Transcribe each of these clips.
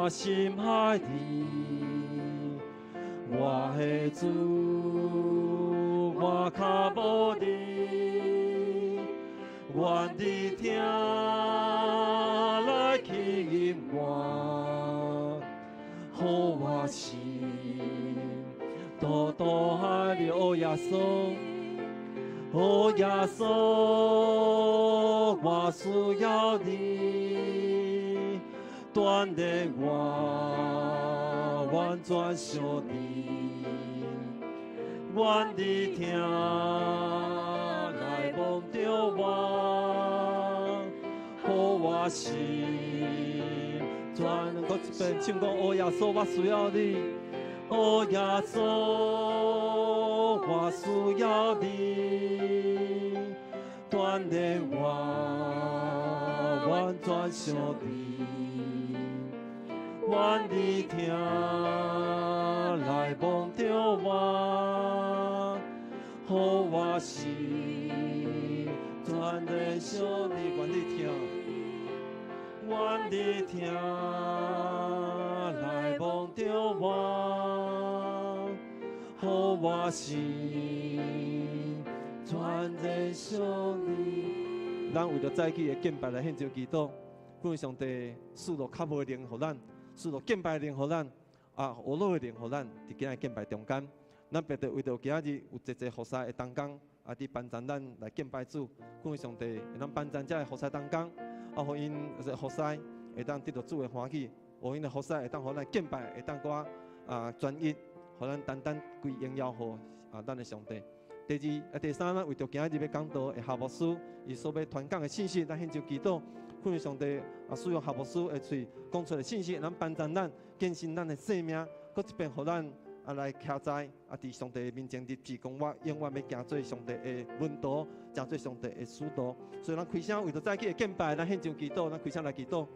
我心愛你，我的主，我較無你，願你疼來吸引我，予我心多多愛你，哦耶穌，哦耶穌，我需要你，鍛鍊我完全像你，願你疼來摸著我，予我心全閣一遍唱講，哦耶穌，我需要你，哦耶穌，我需要你，鍛鍊我完全像你，願你疼來摸著我，予我心全然像你，願你疼，願你疼來摸著我，予我心全然像你。咱為著早起的敬拜來獻上祈禱，感謝上帝賜落較無的靈予咱，賜落敬拜的靈予咱，啊，學樂的靈予咱，佇今仔敬拜中間，咱別得為著今仔日有濟濟服侍的同工，啊，佇幫贊咱來敬拜主，感謝上帝，會當幫贊這个服侍同工，啊，予𪜶服侍會當得著主的歡喜，予𪜶的服侍會當予咱敬拜，會當閣啊專一，予咱單單歸榮耀予啊咱的上帝。第二啊，第三，咱為著今仔日欲講道的夏牧師，伊所欲傳講的信息，咱獻上祈禱，感謝上帝啊，使用夏牧師的喙講出來信息，咱幫贊咱更新咱的生命，閣一遍予咱啊來徛在啊，佇上帝面前立志，講我永遠欲行做上帝的門徒，行做上帝的使徒。所以咱開聲為著早起的敬拜，咱獻上祈禱，咱開聲來祈禱。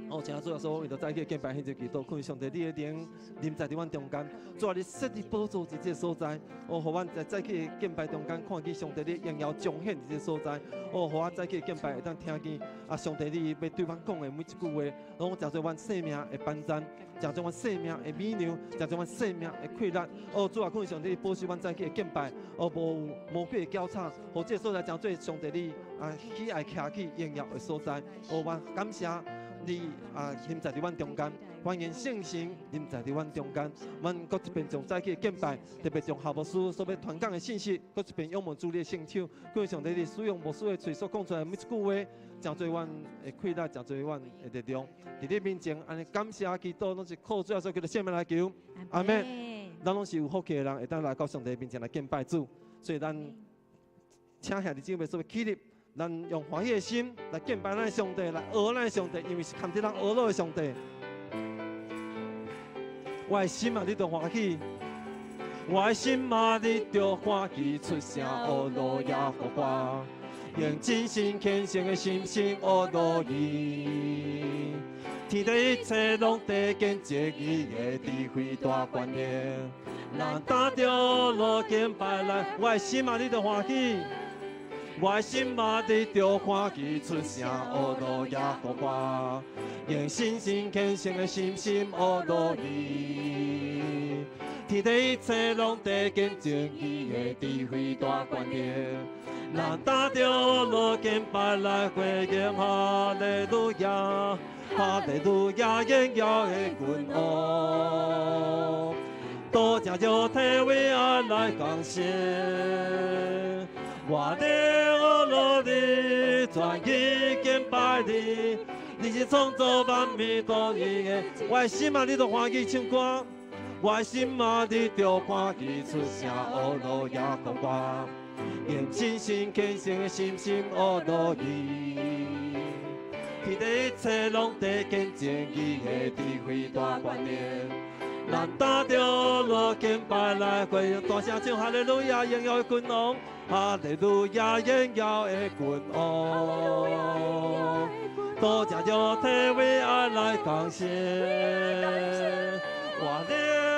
哦，請主耶穌為著早起的敬拜獻上祈禱，感謝上帝你的靈臨在佇阮中間，主啊，你設立寶座佇這個所在，哦，予阮在早起的敬拜中間看見上帝你榮耀彰顯佇這個所在，哦，予我早起的敬拜會當聽見啊，上帝你欲對阮講的每一句話，攏成做阮生命的幫贊，成做阮生命的美糧，成做阮生命的氣力。哦，主啊，感謝上帝你保守阮早起的敬拜，哦，無魔鬼的攪吵，予這個所在成做上帝你啊喜愛徛起榮耀的所在。哦，阮感謝你啊，臨在佇阮中間，歡迎聖神臨在佇阮中間。阮閣一遍將早起的敬拜，特別將夏牧師所欲傳講的信息，閣一遍仰望主你的聖手，感謝上帝你使用牧師的喙所講出來每一句話，成做阮的氣力，成做阮的力量。佇你面前，按呢感謝祈禱，攏是靠主耶穌基督聖名來求，阿們。咱攏是有福氣的人，會當來到上帝面前來敬拜主，所以咱請兄弟姊妹做起立。咱用歡喜的心來敬拜咱的上帝，來學咱的上帝，因為是堪得咱學樂的上帝。我的心啊，你著歡喜；我的心啊，你著歡喜，出聲學樂耶和華，用真心虔誠的心心學樂伊。天地一切攏佇見證伊的智慧大權能，咱擔著樂敬拜來，我的心啊，你著歡喜。我的心啊，你著歡喜，出聲學樂耶和華，用信心虔誠的心心學樂伊。天地一切攏佇見證伊的智慧大權能，咱擔著樂敬拜來回應哈利路亞，哈利路亞榮耀的君王，多謝肉體為愛來更新。我的學樂你，專一敬拜你，你是創造萬物獨一的。我的心啊，你著歡喜唱歌；我的心啊，你著歡喜出聲學樂耶和華，用真心虔誠的心心學樂伊。天地一切攏佇見證伊的智慧大權能。咱擔著樂敬拜來回應，大聲唱哈利路亞榮耀的君王，哈利路亞榮耀的君王，多謝肉體為愛來更新，我的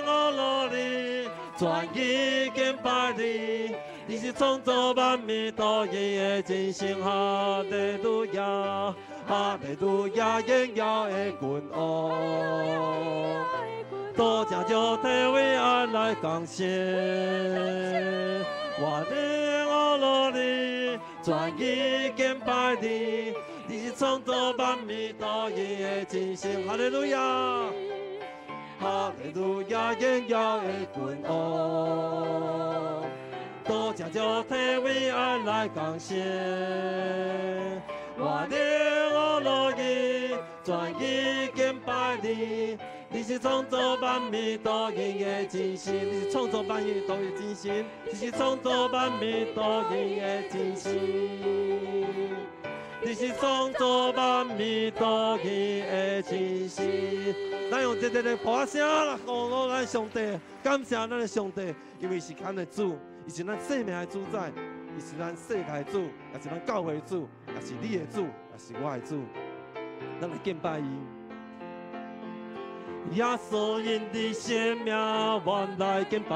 學樂你，專一敬拜你，你是創造萬物獨一的真神，哈利路亞，哈利路亞，榮耀的君王。多謝肉體為愛來降生，我靈阿羅你，專一敬拜你，你是創造萬物獨一的真神。哈利路亞，哈利路亞，榮耀的君王。多謝肉體為愛來降生，我靈阿羅你，專一敬拜你。你是創造萬物獨一的真神，你是創造萬物獨一的真神，你是創造萬物獨一的真神，你是創造萬物獨一的真神。咱用這個的鼓聲來呼嚕咱上帝，感謝咱的上帝，因為是咱的主，伊是咱生命的主宰，伊是咱世界的主，也是咱教會的主，也是你的主，也是我的主。咱來敬拜伊。耶穌因你聖名，我來敬拜，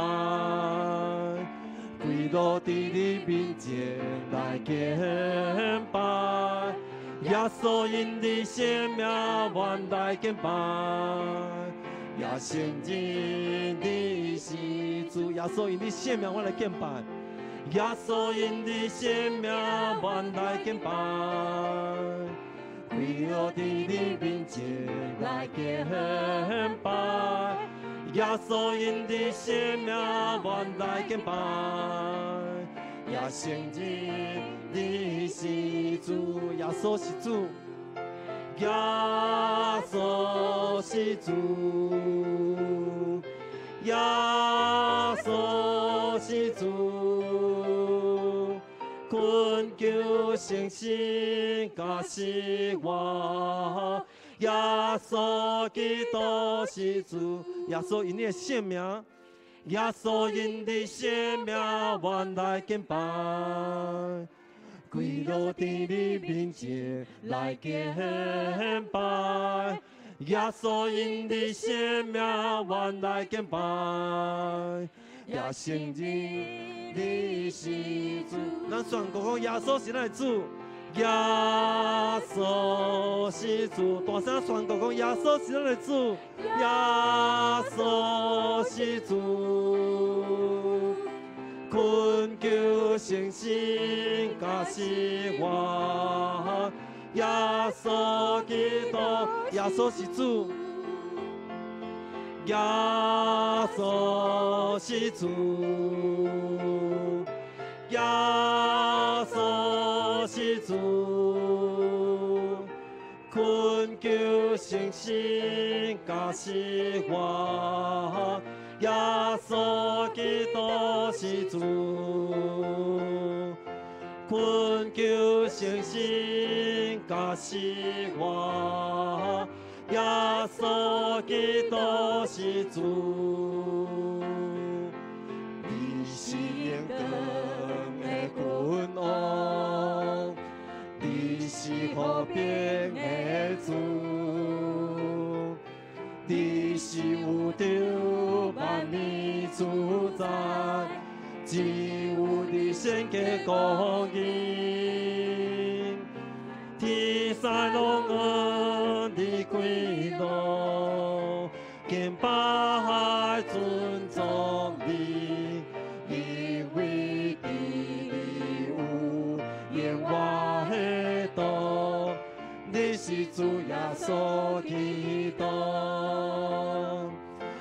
跪落佇你面前來敬拜。耶穌因你聖名，我來敬拜，也承認你是主。耶穌因你聖名，我來敬拜。耶穌因你聖名，我來敬拜。跪落佇你面前來敬拜，耶穌因你聖名，我來敬拜，也承認你是主，耶穌是主，耶穌是主，耶穌是主。懇求聖神加持我，耶穌基督是主，耶穌因你的聖名，耶穌因你聖名，我來敬拜，跪落佇你面前來敬拜，耶穌因你聖名，我來敬拜，也承認你是主。咱宣告講，耶穌是咱的主，耶穌是主。大聲宣告講，耶穌是咱的主，耶穌是主。懇求聖神加持我，耶穌基督，耶穌是主。耶穌是主，耶穌是主，懇求聖神加持我，耶穌基督是主，懇求聖神加持我。耶穌基督是主，你是榮光的君王，你是和平的主，你是宇宙萬物主宰，只有你聖潔公義，天使攏向你跪落，敬拜尊崇你，因為佇你有永活的道，你是主耶穌基督。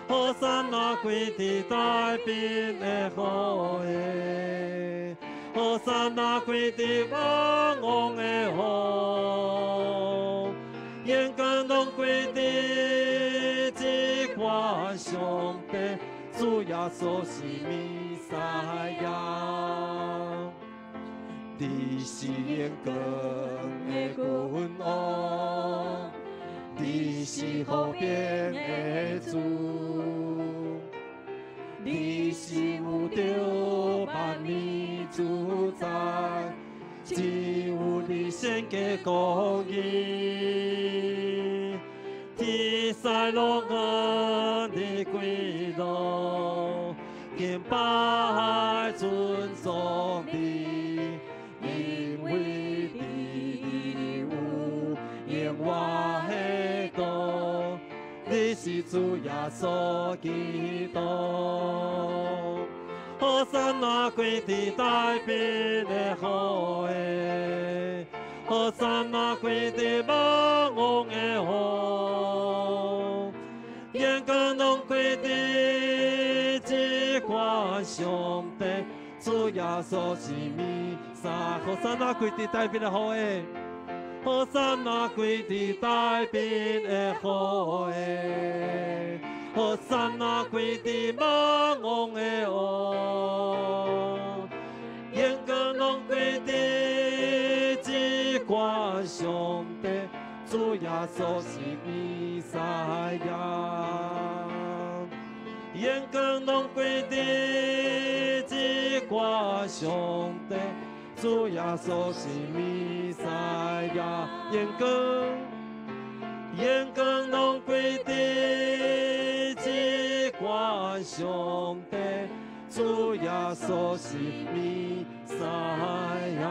予山那跪佇大兵的好的，予山那跪佇萬王的王，勇敢攏跪佇這款上帝，主耶穌是彌賽亞，你是榮光的君王，你是和平的主，你是宇宙萬物主宰，只有你聖潔公義，天使攏向你跪落，敬拜尊崇你，因為佇你有是主耶穌基督。和散那歸佇大衛的後裔，和散那歸佇萬王的王，榮光攏歸佇至高上帝，主耶穌是彌賽亞。和散那歸佇大衛的後裔，和散那歸佇大衛的後裔，和散那歸佇萬王的王，榮光攏歸佇至高上帝，主耶穌是彌賽亞。榮光攏歸佇至高上帝，主耶穌是彌賽亞。榮光，榮光攏歸佇至高上帝，主耶穌是彌賽亞。